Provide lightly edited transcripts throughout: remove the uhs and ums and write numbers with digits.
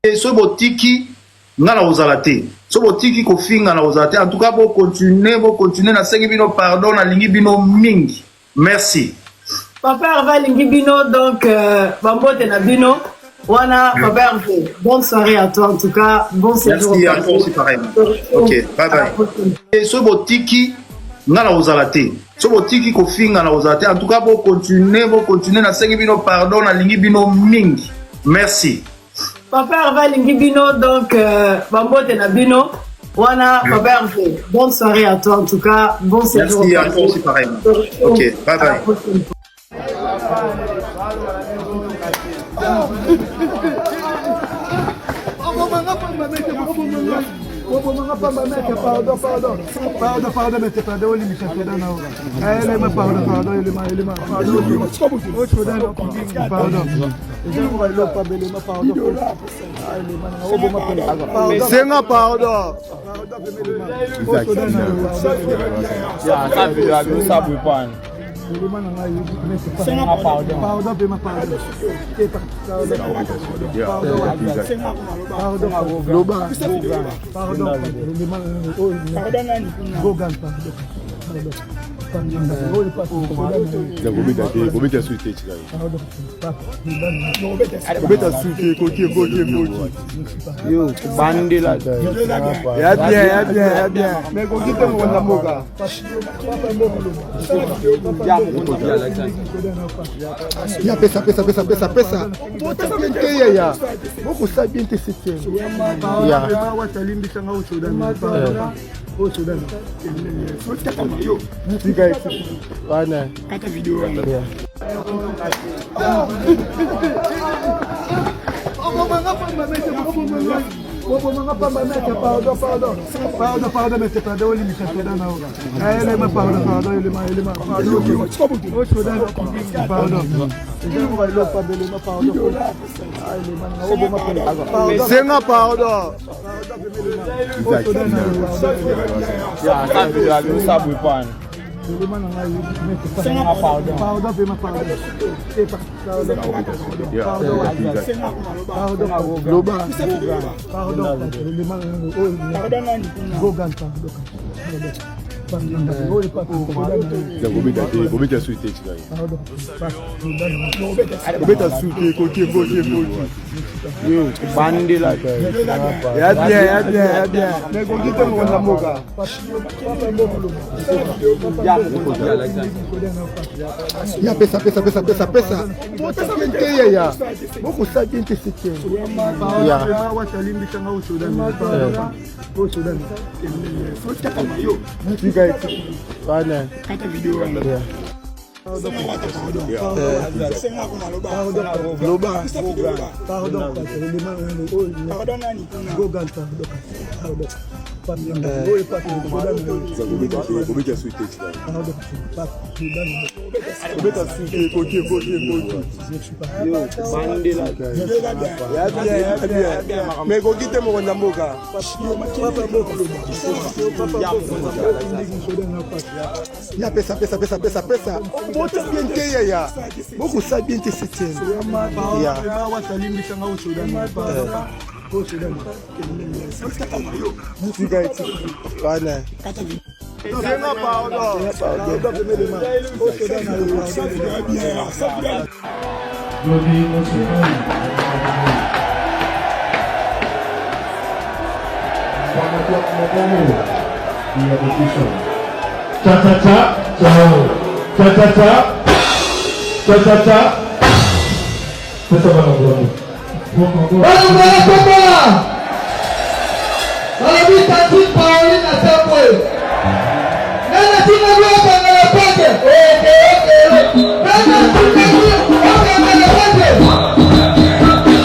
Soki botiki nga na kozala te soki botiki kofinga na kozala te en tout cas bo continuer bo continuer nasengi bino pardon nalingi bino mingi merci. Papa Herve alingi bino donc euh, bambote na bino wana Papa Herve bonne soirée à toi en tout cas bon séjour. Merci à toi aussi pareil. Ok bye bye. Soki botiki nga na kozala te soki botiki kofinga na kozala te en tout cas bo continuer bo continuer nasengi bino pardon nalingi bino mingi merci. Papa Herve alingi bino donc euh, bambote na bino wana Papa Herve bonne soirée à toi en tout cas bon séjour. Merci à toi aussi pareil. Ok bye bye. Obomanga pamba meke pardon pardon pardon pardon mete pardon olimbisa soda na yo elema pardon pardon elema elema pardon osoda pardon Senga pardon. Loba. Kobeta te, kobeta suite te tika. Kobeta suite ekoki ekoki ekoki. Yo bandela. Ya bien, ya bien, ya bien. Mais ekoki te mokonzi ya mboka. Ya pesa pesa pesa pesa pesa. Pesa bien te yaya. Boko sa bien te septième. Ya. Watalimbisa nga osodana. Osodana. Tika wana. Kata video wana. Obomanga pamba mete obomanga. Obomanga pamba mete pardon pardon. Pardon pardon mete pardon olimbisa soda na yo. Elema pardon pardon elema elema pardon. Osodana pardon. Senga pardon. Loba. Kobeta te, kobeta suite te tika. Kobeta suite ekoki ekoki ekoki. Yo bandela. Ya bien, ya bien, ya bien. Mais ekoki te mokonzi ya mboka. Ya pesa pesa pesa pesa pesa. Pesa bien te yaya. Boko sa bien te septième. Ya. Watalimbisa nga osodana. Tika wana. Kata video wana. Loba. Pardon. Pardon. Kobeta suite te tika. Kobeta suite ekoki ekoki ekoki. Ya bien, ya bien, ya bien. Mais ekoki te mokonzi ya mboka. Ya pesa pesa pesa pesa pesa. Bota bien te yaya. Boko sa bien te septième. Ya. Tika wana. Senga pardon. Cha cha cha, ciao. Cha cha cha, cha cha cha. Pesa bana bravo. Balobela tombola balobi tantine Pauline Atambwe nani atindaki okangala pete oke oke nani atindaki okangala pete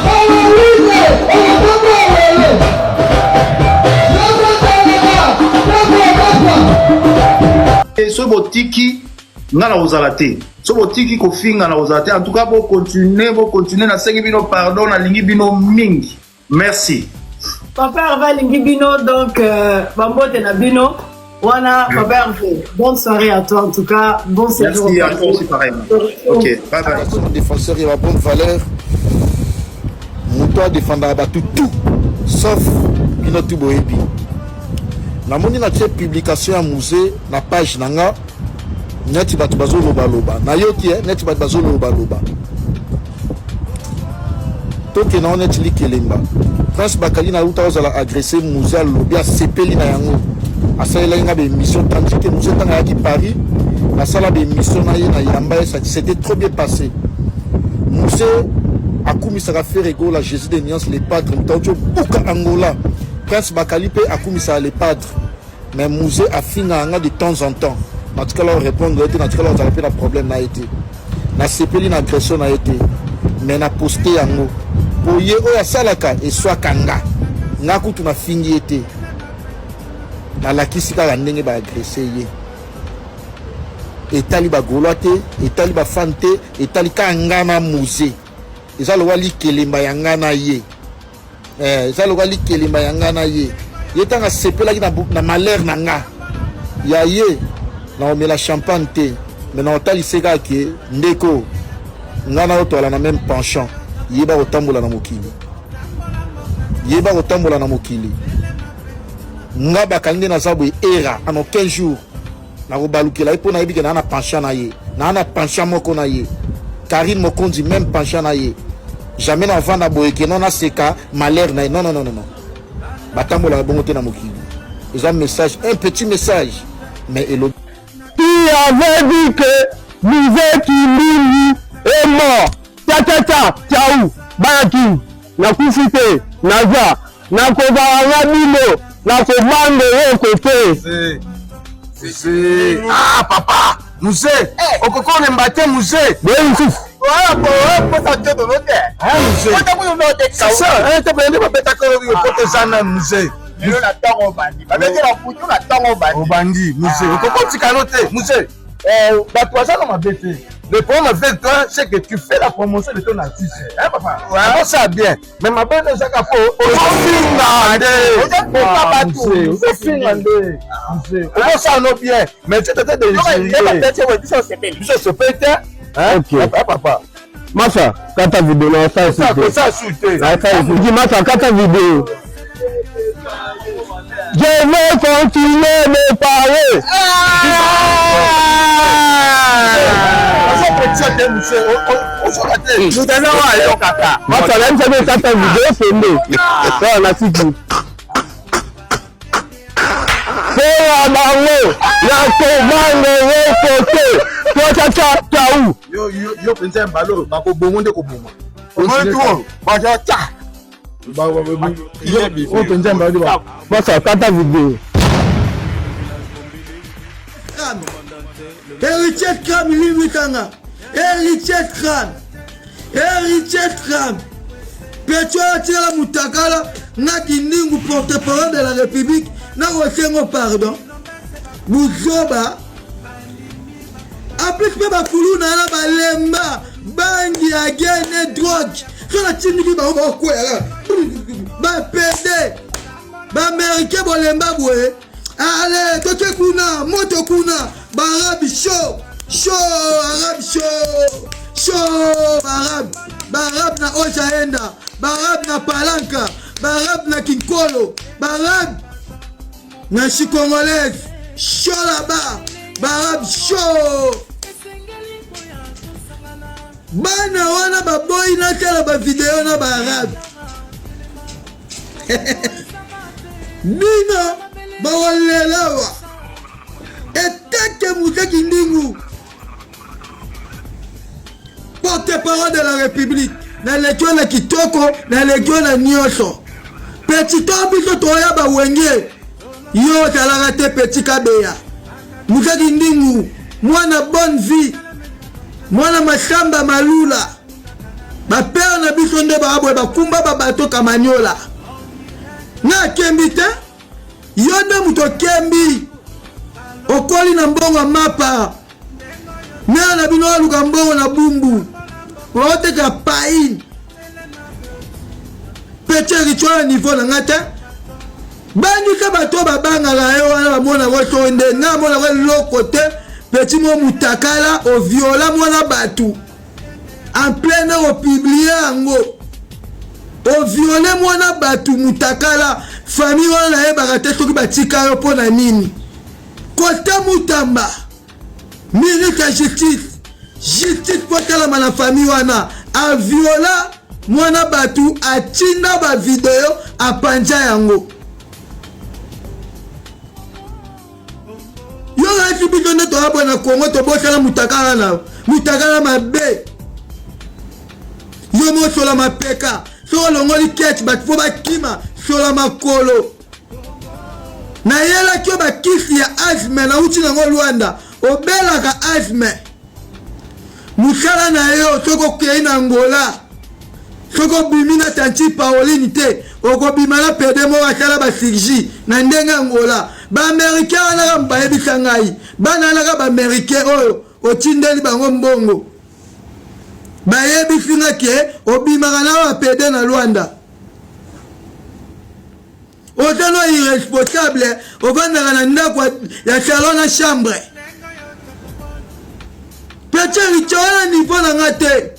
Pauline okotombola lelo yokotalaka toko okapa Soki botiki nga na kozala te soki botiki kofinga na kozala te en tout cas bo continuer bo continuer nasengi bino pardon nalingi bino mingi merci. Papa Herve alingi bino donc euh, bambote na bino wana Papa Herve bonne soirée à toi en tout cas bon séjour. Merci à toi aussi pareil. Ok bye bye. Défenseur ya ba bonne valeur. Moto adefendaka bato tout sauf bino tout boyebi. Namoni natie publication ya musée na page na nga neti bato bazolobaloba, nayoki eh, neti bato bazolobaloba tokende yango neti likelemba. Prince Bakali na uta ozala agressé, musée alobi asepeli na yango, asalelaki nga baémission, tandis que musée ntango ayaki Paris nasala baémission na ye na yamba ye, c'était trop bien passé. Musée akumisaka Ferre Gola, Jésus de Nuance, le Padre, moto auti obuka Angola. Prince Bakali mpe akumisaka le Padre, mais musée afingaka nga de temps en temps. Natikala orépondre ye te, natikala ozala mpe na problème na ye te. Nasepeli na agression na ye te, mais na poste yango po ye oyo asalaka eswaka nga. Nga kutu nafingi ye te, nalakisi kaka ndenge baagresse ye. Etali bagaulois te, etali bafan te, etali kaka nga na musée. Eza lokola likelemba ya nga na ye. Eza lokola likelemba ya nga na ye. Ye ntango asepelaki na, na malheur na nga ya ye, naomela champagne te, me naotalise kaka ke ndeko nga na otoala na même penchant. Yeba kotambola na mokili, yeba kotambola na mokili. Nga Bakali nde naza boye, era en aucun jour nakobalukela ye mpo nayebi ke naa na penchant na ye, naa na penchant moko na ye. Karine Mokonzi, même penchant na ye. Jamais navanda boye ke non, naseka malheur na ye. Non, non, non, non, batambolaka bongo te na mokili. Eza message, un petit message, mais elobi. Qui avait dit que Mzee Kindingu est mort? Cha cha cha, ciao, bana Kin, nakufi te, naza, nakozala na bino, nakobanga eloko te. Mzee. Ah papa, mzee, okoki olemba te mzee. Boye lisusu. C'est ça, hein, te bende babetaka yo poto eza na mzee. Obandi mzee, okoki otika no te mzee. Bato baza na mabe te. Le problème avec toi, c'est que tu fais la promotion de ton artiste. Hein, papa? Ouais. Ça bien. Mais mabe ezaka fo ozofinga nde. Ozofinga nde. Okosala no bien. Mais tu étais de Biso osepeli te. Hein? Ok. Papa. Masa, kata video na osala su te. Osala su te. Dis Masa, kata video. Je vais continuer de parler. Masa, nayebisa bino kata video kende. Oyo nasiki. Mpo bango ya kobanga eloko te. Tochacha tau. Yo mpenza ya mbala oyo bakobongo nde koboma. Oyo mpenza ya mbala. Masa, kata video. Héritier Cram limbisanga. Héritier Cram. Héritier Cram. Petro atikala mutakala nga kindingu porte-parole de la République nakosengo pardon. Buzoba. En plus mpe bakuluna na balemba bangi agene drogue so natindiki bango bakokwea kaka bapede baaméricain bolemba boye. Ale toke kuna moto kuna baarabe show show arabe show show baarabe baarabe na ojaenda baarabe na palanka baarabe na kinkolo baarabe na chicongolaise show là-bas baarabe show. Bana wana baboyi natala bavideo na baarabe. Bino bakolelawa etake Muse Kindingu, porte-parole de la République. Naleki yo na kitoko, naleki yo na nyonso. Petit to biso toya bawenge, yo ozalaka te petit kabeya. Muse Kindingu, mwana bonne vie, mwana masamba malula. Bapere na biso nde baboye bakumba babato Kamanyola. Nga akembi te, yo nde moto okembi, okoli na mbongo ya mapa. Mere na bino aluka mbongo na bumbu, oteka paine. Petit rituel ya niveau na nga te. Bangisa bato oyo babangaka yo wana, bamonaka to nde nga amonaka eloko te. Petit mo mutakala oviola mwana bato en plein air, opublie yango. Oviole mwana batu mutakala, famille wana nayebaka te soki batika yo mpo na nini. Kota Mutamba, ministre ya justice, justice mpo etalama na famille wana, aviola mwana batu, atinda ba video, apanza yango. Yo kasi biso nde toyabwa na Congo, tobosana mutakala na mutakala mabe. Yo mosola mapeka, soki olongoli ketch bato mpo bakima, sola makolo. Nayelaki yo bakisi ya asthme, nauti nango Luanda, obelaka asthme. Mosala na yo soki okei na Angola, soki obimi na tanti Pauline te, okobima na pede moko asala ba chirurgie na ndenge Angola. Ba Americain wana kaka bayebisa ngai, bana wana kaka ba Americain oyo otindeli bango mbongo, bayebisi nga ke obimaka na ba pede na Luanda. Oza no irresponsable, ovandaka na ndako ya salon na chambre. Petit Richo wana niveau na nga te.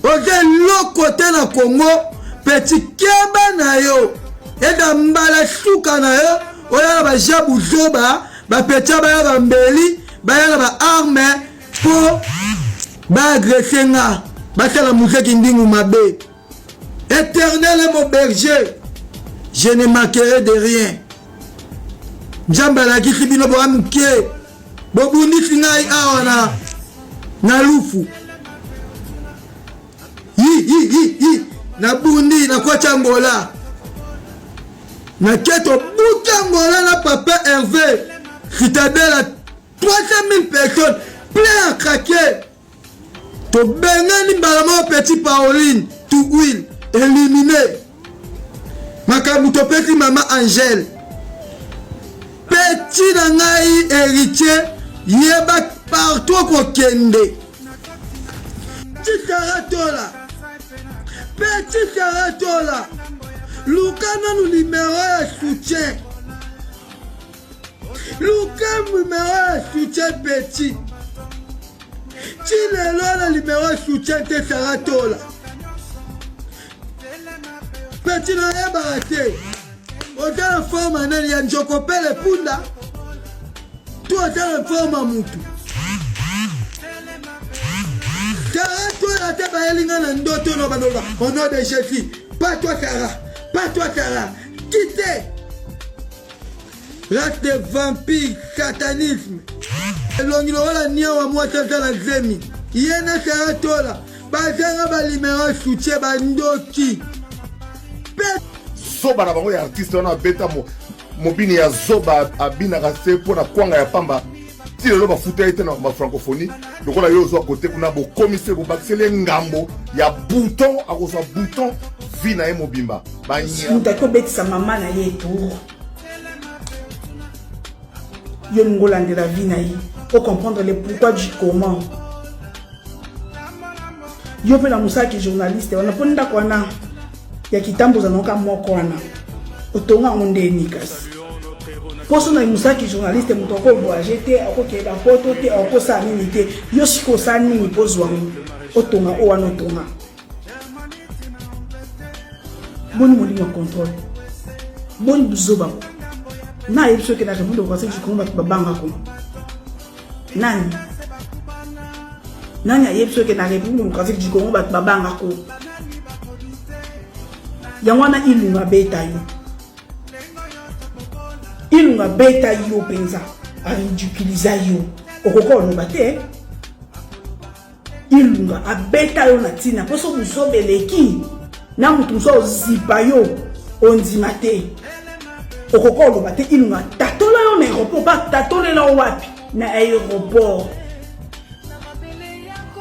Oza eloko te na Congo, petit keba na yo. Eza mbala suka na yo, oya na ba jabu zoba, ba petit baya ba mbeli, baya na ba arme po ba agresse nga, basala Mzee Kindingu mabe. Eternel est mon berger, je ne manquerai de rien. Nzambe alakisi bino boa moke, bobundisi ngai awa na, na lufu. Hi, hi, hi, hi. Nabundi nakoti Angola, nake tobuki Angola na papa Hervé, citadelle à 300 000 personnes, plein à craquer. Tobengani mbala moko petit Pauline Tuguil éliminé. Makambo topesi mama Angèle. Petit na ngai héritier yeba partout okokende. Petit Sarah Tola. Petit Sarah Tola. Luka nanu numero ya soutien. Luka numero ya soutien petit. Ti lelo na numero ya soutien te Sarah Tola. Petit nayebaka te. Oza na forme nani ya njoko pele punda? To oza na forme ya mutu? Sarah Tola te bayeli nga na ndoto na baloba au nom de Jésus. Pas toi Sarah, pas toi Sarah. Quittez. Race de vampire, satanisme. Elongi lokola niawa mwasi aza na zemi. Ye na Sarah Tola bazanga ba numero soutien ba ndoki. Zoba na bango ya artiste wana abeta mobini ya zoba abinaka se mpo na kwanga ya pamba ti lelo bafuta ye te na ba francophonie lokola yo ozwa kote kuna bokomisi bobakiseli ye ngambo ya bouton akozwa bouton vie na ye mobimba moto aki obetisa mama na ye tour yo olingi olandela vie na ye ocomprendre le pourquoi du comment yo mpe na mosala ki journaliste wana mpo ndako wana ya kitambo oza naoka moko wana otonga yango ndeni kasi mposo na mosala ki journaliste moto ako voyage te akokende bapoto te akosala nini te yo sikoyo osala nini mpo ozwa yango otonga oyo wana otonga boni molimo ya contrôle boni buzoba nayebi soki na république démocratique du congo bato babangako nani nani ayebi soki na république démocratique du congo bato babangako yango wana ilunga abeta yo ilunga abeta yo mpenza aridiculiza yo okoki oloba te Ilunga abeta yo na tina mpo so buzoba eleki na moto mosusu aozipa yo ondima te okoka oloba te ilunga tatola yo na aéroport batatolela yo wapi na aéroport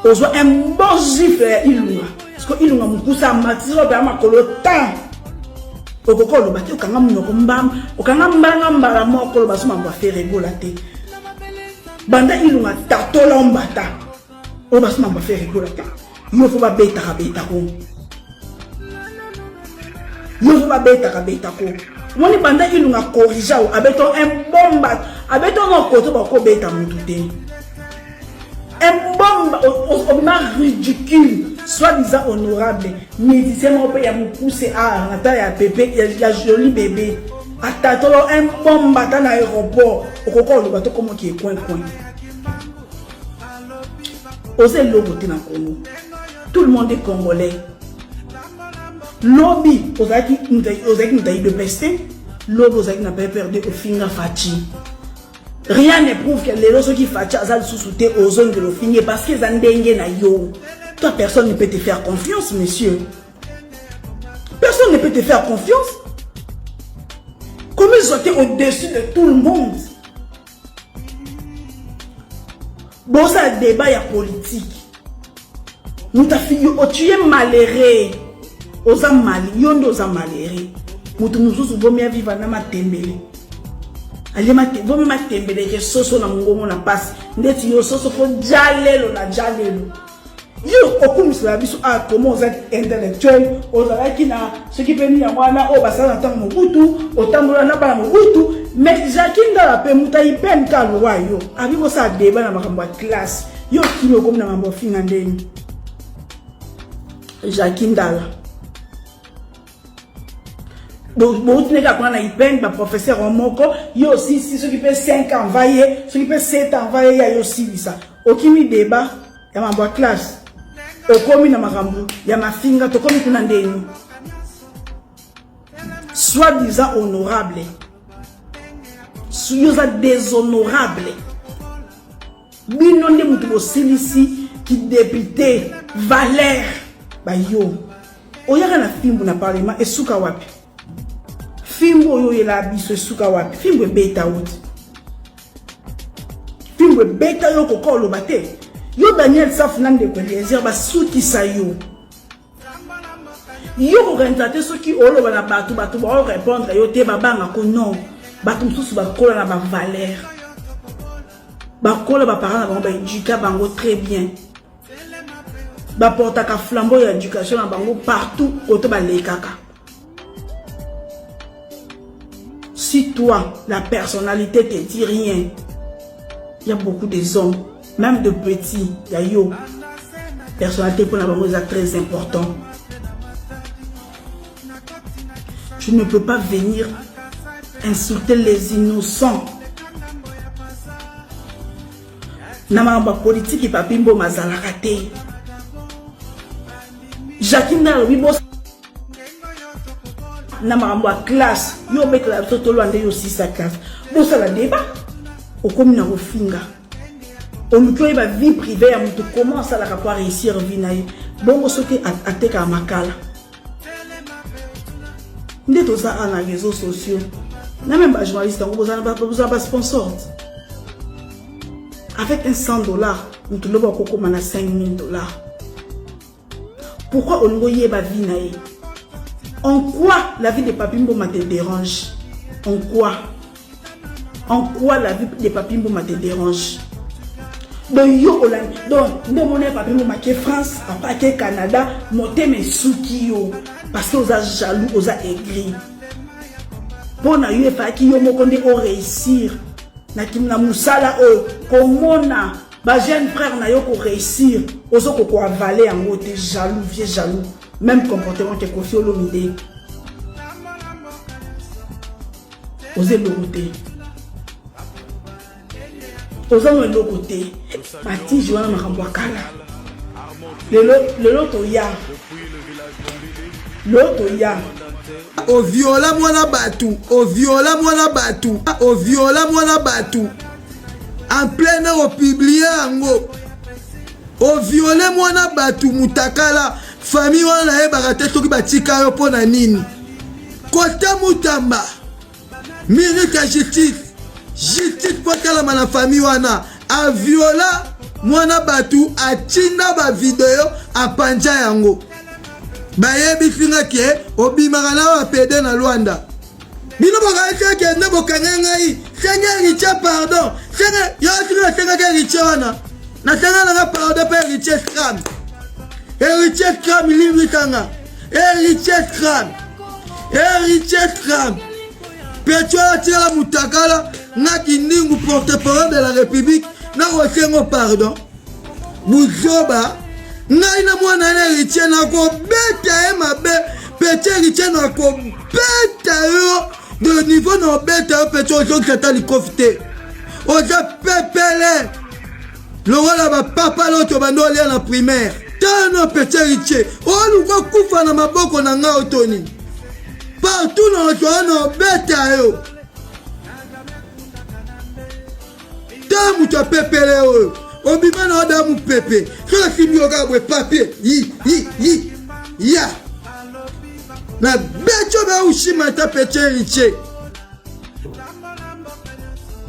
ozwa un bon gifle ya ilunga parceke ilunga mokusa amatisi oyo ya makolo tan okoka oloba te okanga monoko mbamba okanga mbanga mbala moko oloba so mambo afere egola te banda ilunga tatola mbata oyo basoma ba faire rigola te yo fo babetaka betako yo fo babetaka betako omoni banda ilunga corrigea o abeto un bon bat abeto na koto bakobeta motu te un bon obima ridicule. Soit disant honorable, musicien moko pe ya mukuse ah na ta ya pepe ya, ya joli bébé. Atatolo un bon mbata na aéroport, okoka oloba to komo ki coin coin. Oza eloko te na Congo. Tout le monde est congolais. Lobi ozalaki ozalaki moto ya udps te, lobi ozalaki na PPRD ofinga Fatshi. Rien ne prouve que lelo soki Fatshi aza lisusu te ozongela ofingi parce que eza ndenge na yo. Toi personne ne peut te faire confiance monsieur. Personne ne peut te faire confiance. Comment ils ont au-dessus de tout le monde? Boza débat ya politique. Moto afingi yo, tu es malheureux. Oza mal, yo nde oza malheureux. Moto mosusu vomi aviva na matembele. Alie mate, vomi matembele ke soso na mongongo na pasi. Ndeti yo soso fo jalelo na jalelo. Yo okumisela biso ah comment oza intellectuel, ozalaki na soki pe nini yango wana oyo basala na ntango Mobutu, otambola na bana Mobutu, mais Jacques Ndala pe moto ya IPN ka lowa yo. Abi kosala débat na makambo ya classe. Yo okimi okomi na mambo ofinga ndeni. Jacques Ndala. bouti ndenge akona na ipeng baprofesseur wa moko yo osisi soki mpe 5 ans va ye soki mpe 7 ans va ye ya yo osilisa okimi débat ya mambo ya classe okomi na makambo ya mafinga tokomi kuna ndeni soit disant honorable yo oza déshonorable bino nde moto bosilisi kidepute valeur bayo oyaka na fimbu na parlement esuka wapi fimbu oyo oyela biso esuka wapi fimbu ebeta oti fimbu ebeta yo okoka oloba te yo daniel safu na ndeko eliezer basukisa yo yo kokanisa te soki oloba na bato bato baorepondre yo te babangako non bato mosusu bakola na bavaleur bakola baparent na bango baeduka bango très bien baportaka flambeau ya éducation na bango partout koto balekaka si toi la personnalité te dit rien il y a beaucoup des hommes même de petits ya yo personnalité mpona bango eza très important tu ne peux pas venir insulter les innocents na makambo ya politiki papi mboma azalaka te jacki nde alobi bos na makambo ya classe yo obetela biso tolwa nde yo osisa classe bosala deba okomi na kofinga oluki oyeba vie privée ya moto comment asalaka po aréussir vie na ye bongo soki atekaka makala nde toza awa na réseaux sociaux na meme bajournaliste yango bozala basponsor avec un 100 dollars moto lobi akokoma na 5000 dollars pourquoi olingi oyeba vie na ye en quoi la vie de papi mboma te dérange en quoi en quoi la vie de papi mboma te dérange donc yo olandi donc nde omoni papi mboma ake france après ake canada motema esuki yo parce que oza jaloux oza aigri mpo na yo efalaki yo moko nde oréussir na mosala oyo komona ba jeune frère na yo koréussir ozo kokoavale yango te jaloux vieux jaloux même comportement ke kofi olomide oza eloko te oza no eloko te batije wana makambo ya kala lelo lelo toya lelo toya oviola mwana bato oviola mwana bato oviola mwana bato en pleine opublie yango oviole mwana bato mutakala famille wana nayebaka te soki batika yo mpo na nini Kota Mutamba, minute ya justice, justice mpo etalama na famille wana aviola mwana bato atinda bavideo apanja yango bayebisi nga ke obimaka na bapede na Luanda bino bokanisi eke nde bokanga ngai senga héritier pardon senga yo soki nasengaki héritier wana nasenga nanga pardon mpe héritier scram héritier scram limbisanga Héritier Scram Héritier Scram Petro atikala mutakala nga kindingu porte-parole de la République nakosengo pardon buzoba. Ngai na mwana na Heritier nakobeta ye mabe. Petit Heritier nakobeta yo de niveau na obeta yo petit ozongisa ata likofi te. Oza pepele lokola bapapa loto bando olia na primaire. Tano petit Heritier oluka okufa na maboko na ngai otoni partout na ozwa na obeta yo. Ta moto ya pepele oyo obima na oda mopepe soki asimbi yo kaka boye papier yi yi yi ya na beti oyo baushima ta petit héritier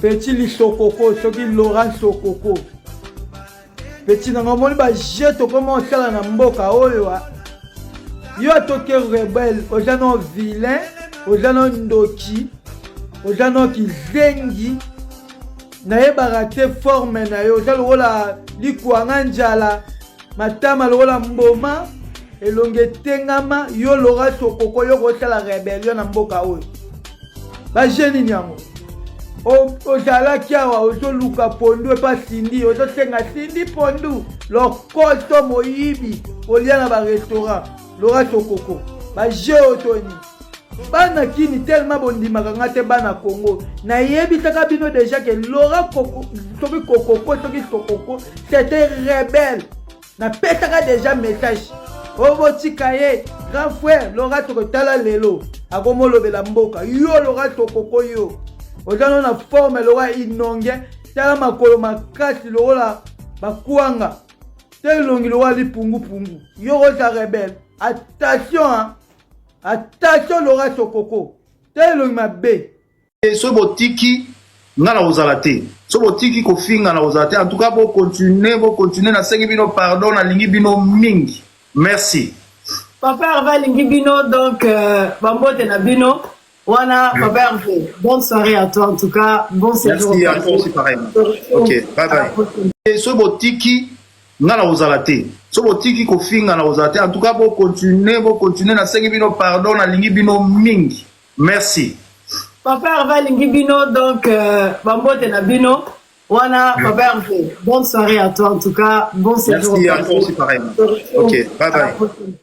petit lisokoko soki laurent sokoko Petit nanga omoni ba jeu tokoma osala na mboka oyo yo atoke rebelle oza no vilain oza no ndoki oza no kizengi nayebaka te forme na yo oza lokola likwanga njala matama lokola mboma elongi etengama yo lora sokoko yo kosala rebellion na mboka oyo ba jeu nini yango ozalaki awa ozoluka pondu epa sindi ozosenga sindi pondu lokoso moyibi olia na barestaurant lora sokoko bajeu oyo toni bana kini tellement bondimaka nga te bana congo nayebisaka bino deja ke lora koko, soki kokoko soki sokoko c'était rebelle napesaka deja message oyo botika ye grand frère lora tokotala lelo akomolobela mboka yo lora tokoko yo oza no na forme lokola inonge tala makolo makasi lokola bakwanga te elongi lokola lipungupungu yo oza rebelle attention hein? attention lora sokoko te elongi mabe Soki botiki nga na kozala te soki botiki kofinga na kozala te en tout cas bo continuer bo continuer nasengi bino pardon nalingi bino mingi merci. Papa Herve alingi bino donc euh, bambote na bino wana Papa Herve bonne soirée à toi en tout cas bon séjour. Merci à toi aussi pareil. Ok bye bye. Soki botiki nga na kozala te soki botiki kofinga na kozala te en tout cas bo continuer bo continuer nasengi bino pardon nalingi bino mingi Merci. Papa Herve alingi bino donc euh, bambote na bino wana Papa Herve bonne soirée à toi en tout cas bon séjour. Merci à toi aussi pareil. Ok bye bye.